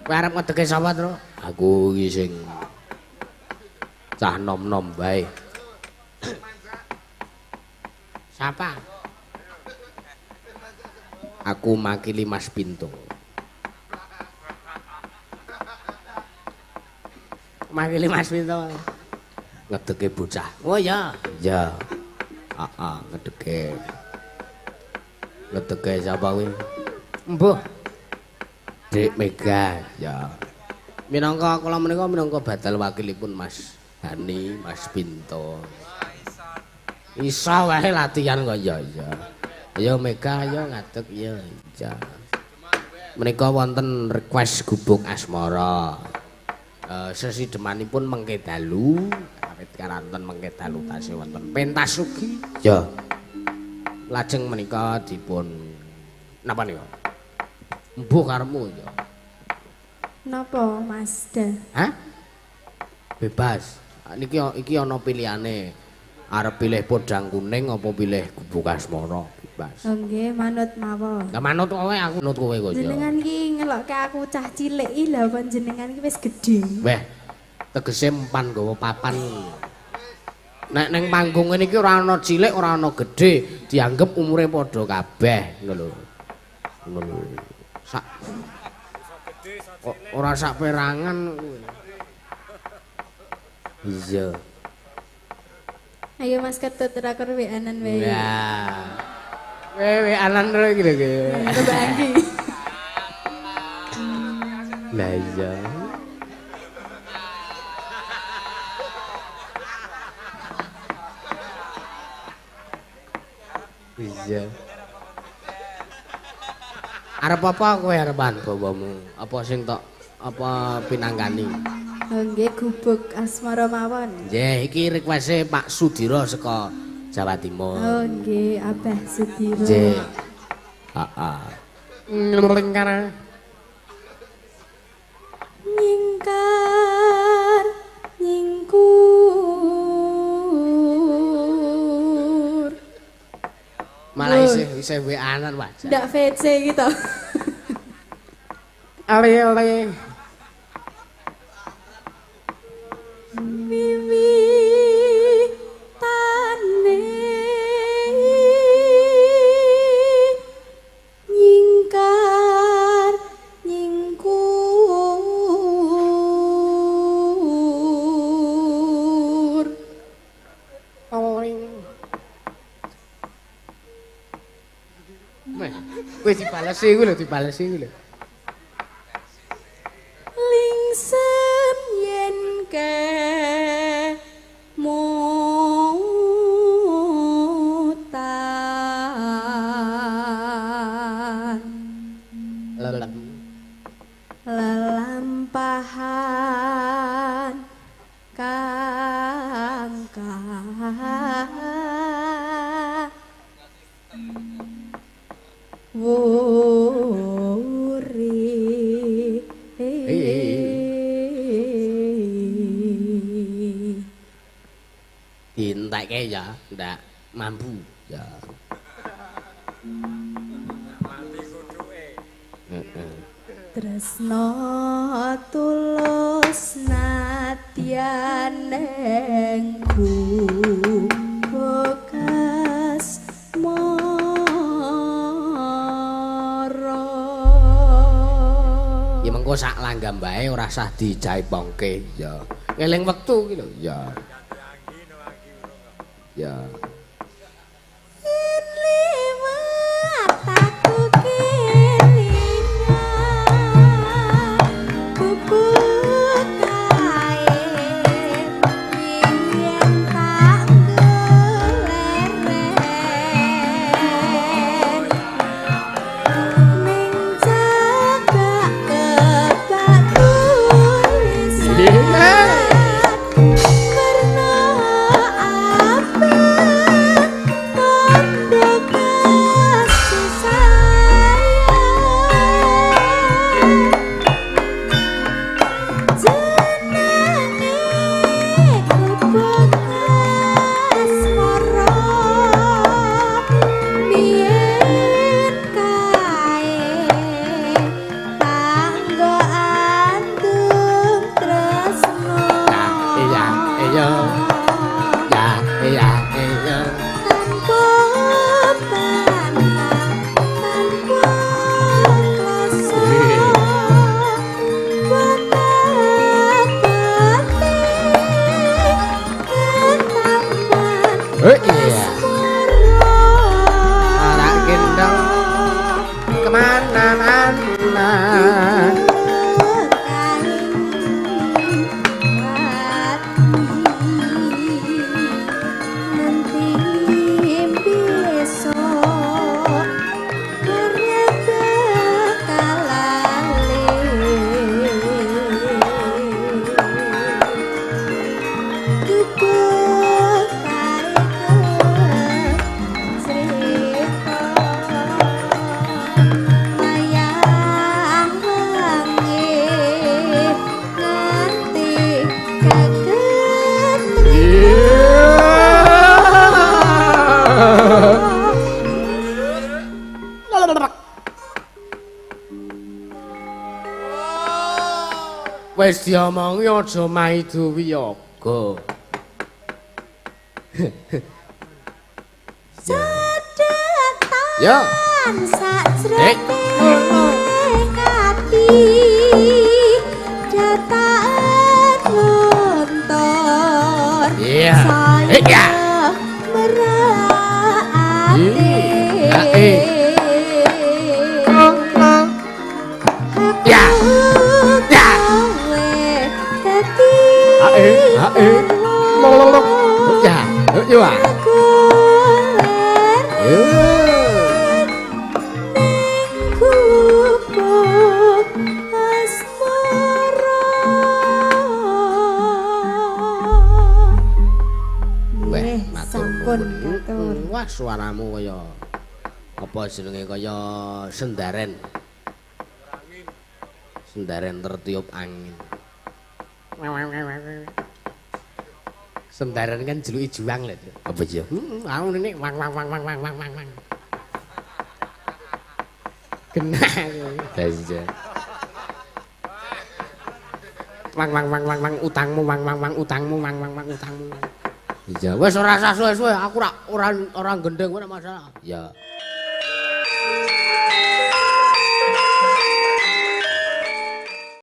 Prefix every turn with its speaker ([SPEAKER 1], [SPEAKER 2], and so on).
[SPEAKER 1] Kowe arep ngedeke sapa, Tru? Aku iki sing cah nom-nom bae. Siapa? Aku makili Mas Pinto. Makili Mas Pinto. Ngedeke bocah. Oh iya. Iya. Heeh, ngedeke. Ngedeke sapa kuwi? Mbuh. Dik Mega, ya. Minangka kula menika minangka badal wakilipun Mas Hani, Mas Pinto. Iso wae latihan kok ya ya. Ayo Mega, ayo ngadeg ya. Ya. Menika wonten request Gubuk Asmara. Sesidemanipun mengke dalu, awit karanten mengke dalu tasih wonten pentas ugi. Ya. Lajeng menika dipun napa nika? Mbuh karepmu ya.
[SPEAKER 2] Napa Mas Da?
[SPEAKER 1] Hah? Bebas. Niki iki ana pilihane. Arep pilih podang kuning apa pilih Gubuk Asmara, bebas.
[SPEAKER 2] Oh nggih, manut mawon.
[SPEAKER 1] Lah manut kowe, aku nut kowe kok ya.
[SPEAKER 2] Jenengan ki ngelokke aku cah cilik iki lha panjenengan ki wis gedhe.
[SPEAKER 1] Weh, tegese empan nggawa papan. Nek ning panggung ngene iki ora ana cilik, ora ana gedhe, dianggep umure padha kabeh, ngono lho. Ngono lho. Sak ora sak perangan kuwi. Iya.
[SPEAKER 2] Ayo Mas Ketut rakor weanan wae.
[SPEAKER 1] Ya. Wewe-anan terus iki lho iki.
[SPEAKER 2] Coba Anggi.
[SPEAKER 1] Lah iya. Iya. Arep apa kowe arepan bawamu? Apa sing tok apa pinangkani?
[SPEAKER 2] Oh nggih, Gubuk Asmara mawon.
[SPEAKER 1] Nggih, iki request-e Pak Sudiro saka Jawa Timur.
[SPEAKER 2] Oh nggih, Abah Sudiro.
[SPEAKER 1] Nggih. Heeh. Nglingkar.
[SPEAKER 2] Nyingkar nyingkur.
[SPEAKER 1] Malah isih WA-an wajar.
[SPEAKER 2] Ndak VC gitu.
[SPEAKER 1] Ale-ale.
[SPEAKER 2] Wiwitane nyingkar nyingkur.
[SPEAKER 1] Meh, kowe dibalesi kuwi lho, dibalesi kuwi lho.
[SPEAKER 2] Lingsem yen kemutan lelampahan kang wuri.
[SPEAKER 1] Dientekke ya, ndak mampu ya.
[SPEAKER 3] Mati kuduke.
[SPEAKER 1] Heeh.
[SPEAKER 2] Tresno tulus nadyan ing gubuk asmara.
[SPEAKER 1] Ya mengko sak langgam bae ora sah dijaipongke ya. Ngeling wektu iki lho ya. Ya.
[SPEAKER 2] Liwat aku kelingan gubuk kae yen tak goleren ning cagak kebak tulisan werna abang.
[SPEAKER 1] Wis diomongi aja maido wiyaga.
[SPEAKER 2] Sedetan
[SPEAKER 1] Ya.
[SPEAKER 2] Sajroning ati datakan lontor.
[SPEAKER 1] Iya.
[SPEAKER 2] Saya
[SPEAKER 1] Iya.
[SPEAKER 2] merakate.
[SPEAKER 1] Ya, eh. Ya. Ya.
[SPEAKER 2] Kowe dadi
[SPEAKER 1] Ae, ae. Ya, yo ah.
[SPEAKER 2] Yo. Gubuk asmara.
[SPEAKER 1] Weh,
[SPEAKER 2] Nggih,
[SPEAKER 1] matur
[SPEAKER 2] sampun
[SPEAKER 1] nuwun.
[SPEAKER 2] katur.
[SPEAKER 1] Wah, suaramu kaya apa jenenge kaya sendaren. Sendaren tertiup angin. Sendaren kan jeluki juang lho. Apa ya? Heeh, aku ngene wang wang wang wang wang wang wang wang. Kena aku. Lah iya. Wang wang wang wang wang utangmu wang wang wang utangmu wang wang wang utangmu. Iya, wis ora usah suwe-suwe, aku ora ora ora gendeng ora masalah. Iya.